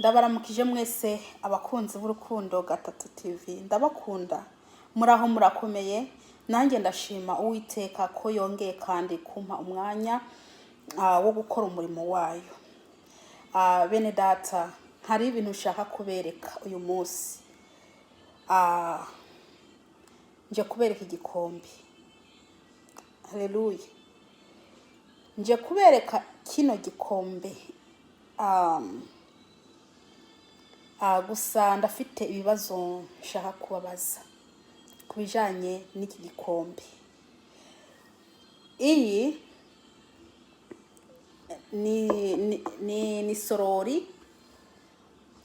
Ndabaramukije mwese abakunzi b'Urukundo Gatatu TV, ndabakunda. Muraho, murakomeye? Nanjye ndashima Uwiteka ko yongeye kandi kumpa umwanya wo gukora umurimo wayo. Bene data, hari ibintu nshaka kubereka uyu munsi. Nje kubereka igikombe. Haleluya! Nje kubereka kino gikombe. Gusa ndafite ibibazo nshaka kubabaza ku bijanye n'iki gikombe. Iyi ni sorori,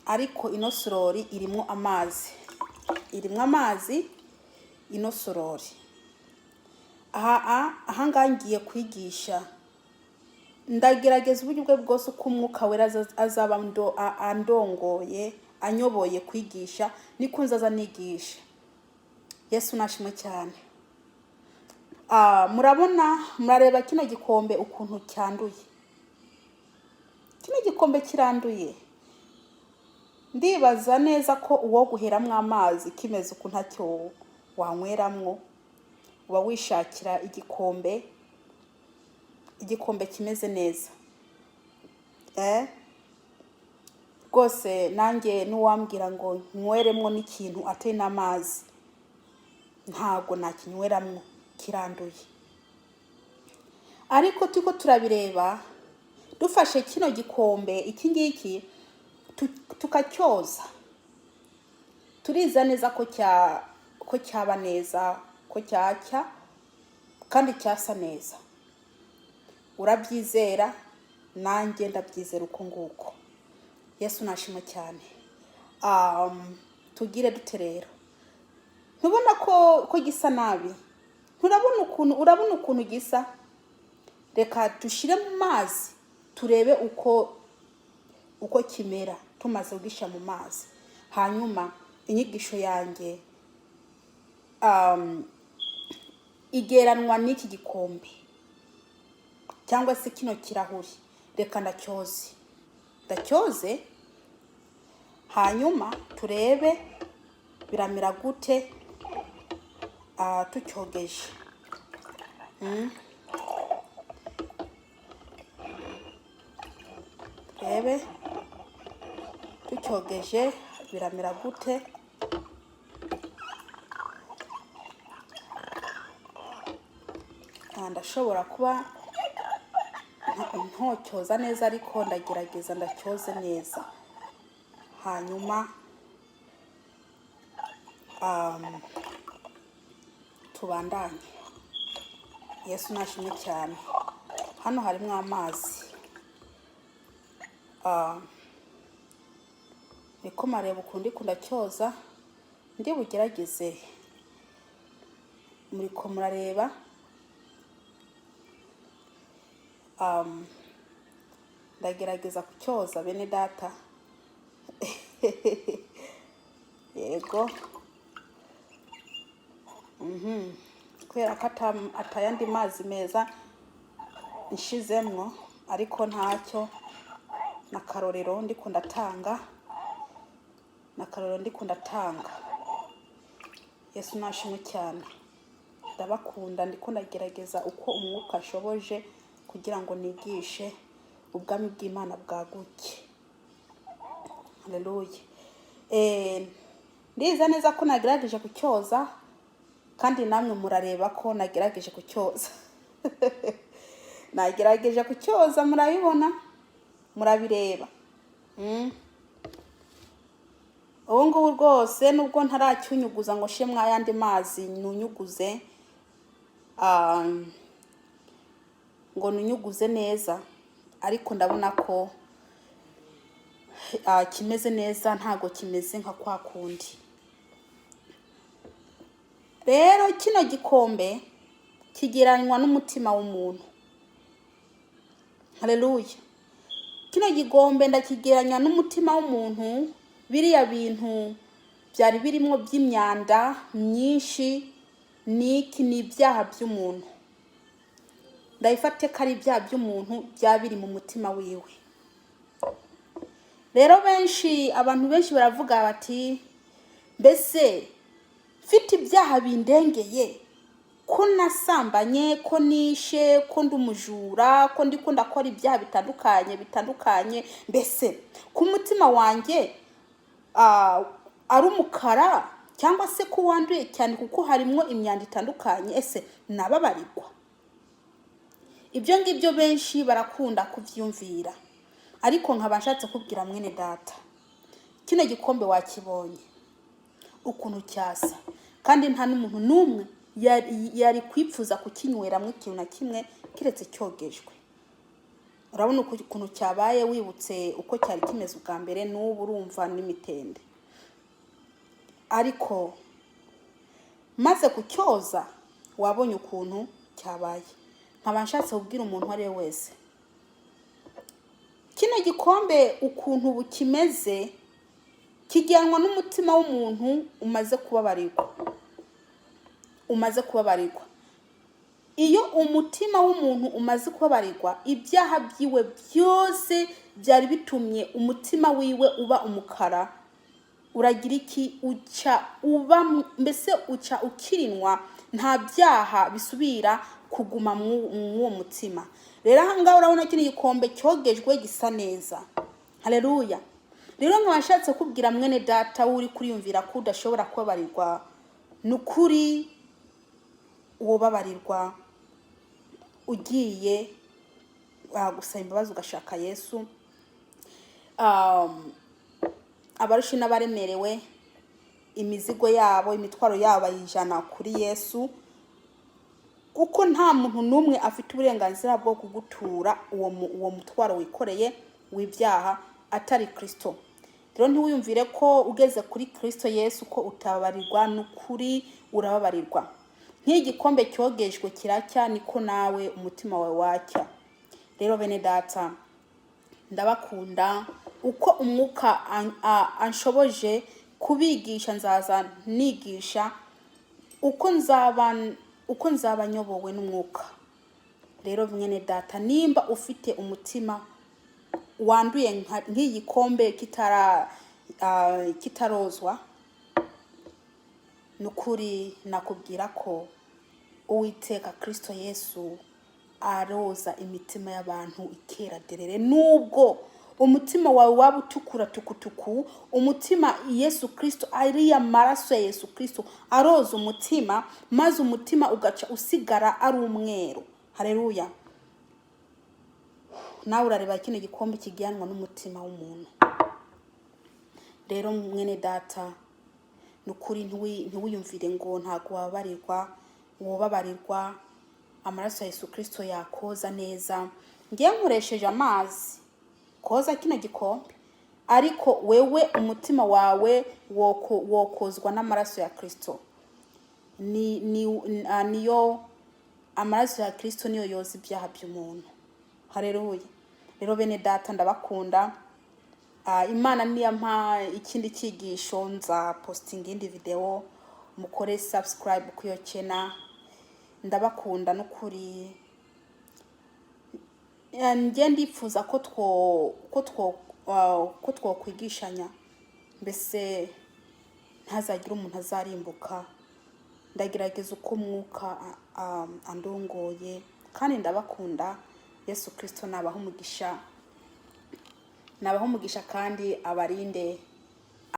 ariko ino sorori irimwo amazi, irimwo amazi ino sorori. Aha ahangaha ngiye kwigisha, ndagerageza uburyo bwe bwose uko Umwuka Wera azaba andongoye, anyoboye kwigisha, niko nzaza nigisha. Yesu nashimwe cyane. Murabona, murareba kino gikombe ukuntu cyanduye. Kino gikombe kiranduye. Ndibaza neza ko uwo guheramwo amazi kimeze uku ntacyo wanyweramwo, uba wishakira igikombe kimeze neza. Rwose nanjye n'uwambwira ngo nyweremwo n'ikintu atari n'amazi, ntabwo nakinyweramwo, kiranduye. Ariko turiko turabireba, dufashe kino gikombe iki ngiki tukacyoza, turiza neza ko cyaba neza, ko cyacya kandi cyasa neza. Urabyizera, nanjye ndabyizera uko nguko. Yesu nashimwe cyane. Tugire dute rero? Ntubona ko gisa nabi? Nturabona ukuntu, urabona ukuntu gisa? Reka dushyire mu mazi turebe uko kimera tumaze kugishyira mu mazi. Hanyuma inyigisho yanjye igeranwa n'iki gikombe cyangwa se kino kirahuri. Reka ndacyoze, ndacyoze, hanyuma turebe biramera gute tucyogeje. Turebe tucyogeje biramera gute. Ndashobora kuba ntocyoza neza, ariko ndagerageza ndacyoze neza. Hanyuma tubandanye. Yesu nashimwe cyane. Hano harimo amazi. Niko mareba ukuntu ndiko ndacyoza, ndi bugerageze. Muriko murareba. Ndagerageza kucyoza, bene data. Yego. Kubera ko atayandi mazi meza nshizemwo, ariko ntacyo, nakarorero ndiko ndatanga, nakarorero ndiko ndatanga. Yesu nashimwe cyane. Ndabakunda, ndiko ndagerageza uko umwuka ashoboje kugira ngo nigishe ubwami bw'Imana bwaguke. Haleluya. Ndiza neza ko nagerageje kucyoza, kandi namwe murareba ko nagerageje kucyoza. Nagerageje kucyoza, murabibona, murabireba. Ubu ngubu rwose nubwo ntaracyunyuguza ngo nshiremwo ayandi mazi nunyuguze, ngo nunyuguze neza, ariko ndabona ko kimeze neza, ntago kimeze nka kwa kundi. Rero kino gikombe kigereranywa n'umutima w'umuntu. Haleluya. Kino gikombe ndakigereranya n'umutima w'umuntu. Biriya bintu byari birimo by'imyanda myinshi niki ni ibyaha by'umuntu. Ndabifate ko ari ibyaha by'umuntu byaba biri mu mutima wiwe. Rero benshi, abantu benshi baravuga bati: "Mbese mfite ibyaha bindengeye, ko nasambanye, ko nishe, ko ndi umujura, ko ndi ko ndakora ibyaha bitandukanye bitandukanye, mbese ku mutima wanjye ari umukara cyangwa se ko wanduye cyane kuko harimo imyanda itandukanye, ese nababarirwa?" Ibyo ngibyo benshi barakunda kubyumvira, ariko nkaba nshatse kubwira mwene data: kino gikombe wakibonye ukuntu cyasa, kandi nta n'umuntu n'umwe yari kwipfuza kukinyweramo ikintu na kimwe keretse cyogejwe. Urabona ukuntu cyabaye, wibutse uko cyari kimeze ubwa mbere n'ubu, urumva n'imitende. Ariko maze kucyoza wabonye ukuntu cyabaye. Nkaba nshatse kubwira umuntu uwo ari we wese: kino gikombe ukuntu ubu kimeze kijyanwa n'umutima w'umuntu umaze kubabarirwa, umaze kubabarirwa. Iyo umutima w'umuntu umaze kubabarirwa, ibyaha byiwe byose byari bitumye umutima wiwe uba umukara uragira iki? Uca uba, mbese uca ukirinwa, nta byaha bisubira kuguma mw'uwo mutima. Rero aha ngaha urabona kino gikombe cyogejwe gisa neza. Haleluya! Rero nkaba nshatse kubwira mwene data uri kuriyumvira ko udashobora kubabarirwa: ni ukuri uwobabarirwa ugiye gusaba imbabazi ugashaka Yesu. Abarushi n'abaremerewe imizigo yabo, imitwaro yabo bayijana kuri Yesu, kuko nta muntu n'umwe afite uburenganzira bwo kugutura uwo mutwaro wikoreye w'ibyaha atari Kristo. Rero ntiwiyumvire ko ugeze kuri Kristo Yesu ko utababarirwa. Ni ukuri urababarirwa. Nk'igikombe cyogejwe kiracya, niko nawe umutima wawe wacya. Rero bene data, ndabakunda. Uko umwuka anshoboje kubigisha, nzaza nigisha uko nzaba nyobowe n'umwuka. Rero mwene data, nimba ufite umutima wanduye nk'igikombe kitarozwa, ni ukuri nakubwira ko Uwiteka Kristo Yesu aroza imitima y'abantu ikera derere. Nubwo umutima wawe waba utukura tukutuku, umutima Yesu Kristo, ariya maraso ya Yesu Kristo aroza umutima, maze umutima ugaca usigara ari umweru. Hareruya! Nawe urareba kino gikombe kijyanwa n'umutima w'umuntu. Rero mwene data, ni ukuri ntiwiyumvire ngo ntabwo wababarirwa. Wobabarirwa, amaraso ya Yesu Kristo yakoza neza. Ngiye nkoresheje amazi koza kino gikombe, ariko wewe umutima wawe wokozwa n'amaraso ya Kristo. Niyo amaraso ya Kristo niyo yoza ibyaha by'umuntu. Hareruya! Rero bene data, ndabakunda. Imana niyampa ikindi cyigisho nza postinga indi video. Mukore subscribe ku iyo channel. Ndabakunda n'ukuri. Njye ndifuza ko twokwigishanya, mbese ntazagire umuntu azarimbuka. Ndagerageza uko umwuka andongoye, kandi ndabakunda. Yesu Kirisito nabaha umugisha, nabaha umugisha kandi abarinde.